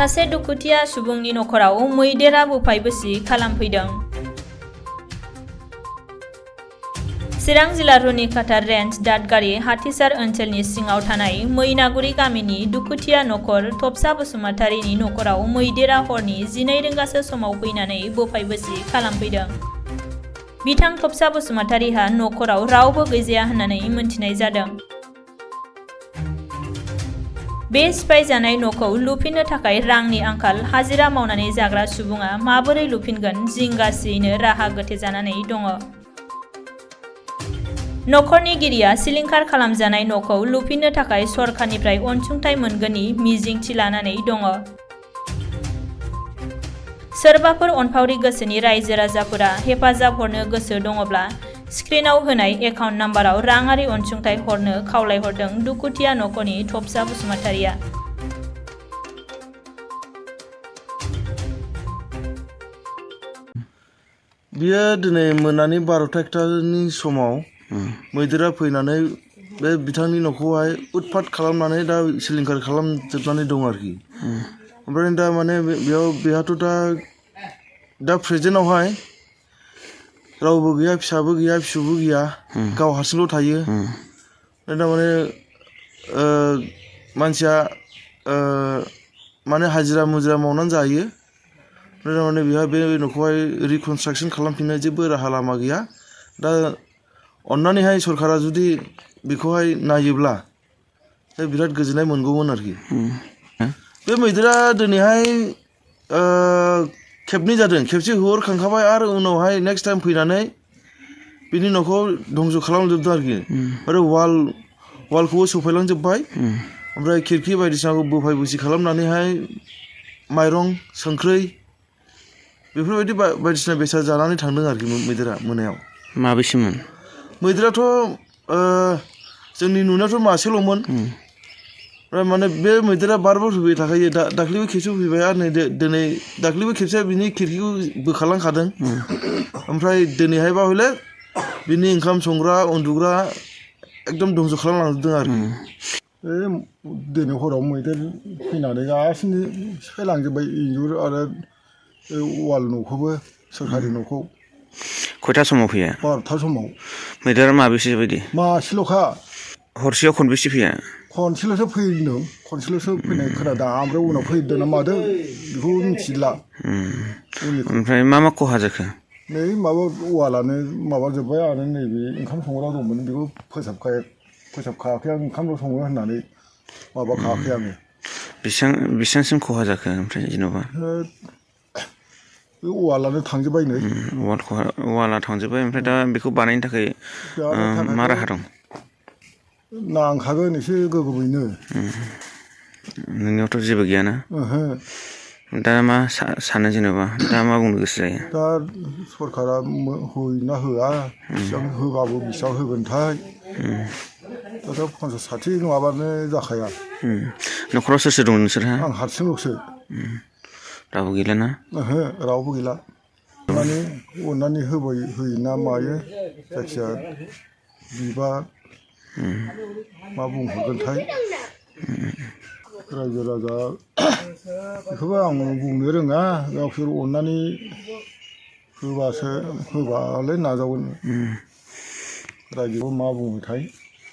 सासे दुखुथिया सुबुंनि नखराव मैदेरा बुफायबोसि खालामफैदों। चिरां जिल्ला रुनिकाटा रेन्ज दादगारि हाथिसार ओनसोलनि सिङाव थानाय मैनागुरि गामिनि दुखुथिया नखर थबसा बसुमतारीनि नखराव मैदेरा हरनि 12 रिंगासो समाव फैनानै बुफायबोसि खालामफैदों। बिथां थबसा बसुमतारीहा नखराव रावबो गैजाया होननानै मिन्थिनाय जादों। बे सिफायजानाय न'खौ लुफिननो थाखाय रांनि आंखाल हाजिरा मावनानै जाग्रा सुबुङा माबोरै लुफिनगोन जिंगासियैनो राहा गोथे जानानै दङ। नखरनि गिरिया सिलिंखार खालामजानाय न'खौ लुफिननो थाखाय सरखारनिफ्राय अनसुंथाइ मोनगोननि मिजिंथि लानानै दङ। सोरबाफोर अनफावरि गोसोनि रायजो राजाफोरा हेफाजाब हरनो गोसो दङब्ला स्क्रिनाव होनाय एकाउन्ट नाम्बाराव राङारि अनसुंथाइ हरनो खावलायहरदों दुखुथिया नखरनि थबसा बसुमतारीया। बियो दिनै मोनानि 12:00 समाव मैदेरा फैनानै बे बिथांनि न'खौहाय उतपात खालामनानै दा सिलिंखार खालामजोबनानै दं आरोखि। ओमफ्राय दा माने बेहाथ' दा प्रेजेन्टआवहाय रावबो गैया, फिसाबो गैया, फिसौबो गैया, गाव हारसिंल' थायो। दा माने मानसिया माने हाजिरा मुजिरा मावनानै जायो। दा माने बेहा बे न'खौहाय रिकनस्ट्राक्सन खालामफिननो जेबो राहा लामा गैया। दा अन्नानैहाय सरकारा जुदि बेखौहाय नायोब्ला बिराद गोजोननाय मोनगौमोन आरोखि। बे मैदेरा दिनैहाय खेबनै जादों। खेबसे होहरखांखाबाय आरो उनावहाय नेक्स्ट टाइम फैनानै बिनि न'खौ धंस खालामजोबदों आरोखि। आरो वालखौबो सफायलांजोब्बाय। ओमफ्राय खिरखि बायदिसिनाखौ बोफाय बोसि खालामनानैहाय माइरं संख्रै बेफोरबायदि बायदिसिना बेसाद जानानै थांदों आरोखि मैदेरा मोनायाव। माबेसेमोन? मैदेराथ' जोंनि नुनायावथ' मासेल'मोन। ओमफ्राय माने बे मैदेरा बार फैबाय थाखायो। दाख्लैबो खेबसे फैबाय आरो दिनै दाख्लैबो खेबसे बिनि खिरखिखौ बोखारलांखादों। ओमफ्राय दिनैहायबा हले बिनि ओंखाम संग्रा उन्दुग्रा एकदम धंस खालामलांजोबदों आरोखि। बे दिनै हराव मैदेर फैनानै गासिनो सिफायलांजोब्बाय इन्जुर आरो वाल न'खौबो, सोरखारि न'खौ। खयथा समाव फैया? 12:00 समाव। मैदेरा माबेसे बायदि? मासेल'खा। हरसेयाव खनबेसे फैया? खनसेल'सो फैदों। खनसेल'सो फैनाय खोनादों। ओमफ्राय उनाव फैदों ना मादों बेखौ मिथिला। ओमफ्राय मा खहा जाखो? नै माबा वालानो माबाजोब्बाय आरो नैबे ओंखाम संग्रा दंमोन बेखौ फोसाबखायाखै आं ओंखामल' सङो होननानै माबाखायाखै आङो। बेसेबांसिम खहा जाखो ओमफ्राय जेन'बा? बे वालानो थांजोब्बाय नै। वाला थांजोब्बाय। ओमफ्राय दा बेखौ बानायनो थाखाय मा राहा दं? नांखागोन एसे गोगोमैनो। नोंनियावथ' जेबो गैयाना? ओहो। दा मा सानो जेनेबा? दा मा बुंनो गोसो जायो? दा सरकारा होयोना होआ, बेसेबां होबाबो बेसेबां होगोनथाय। दाथ' 50-60 नङाबानो जाखाया। न'खराव सोर सोर दं नोंसोरहा? आं हारसिंल'सो। रावबो गैलाना? ओहो, रावबो गैला। माने अननानै होयोना मायो जायखिया बिबा मा बुंहरगोनथाय। रायजो राजा बेखौबो आं बुंनो रोङा। गावसोर अननानै होबालाय नाजावगोन। रायजोआव मा बुङोथाय।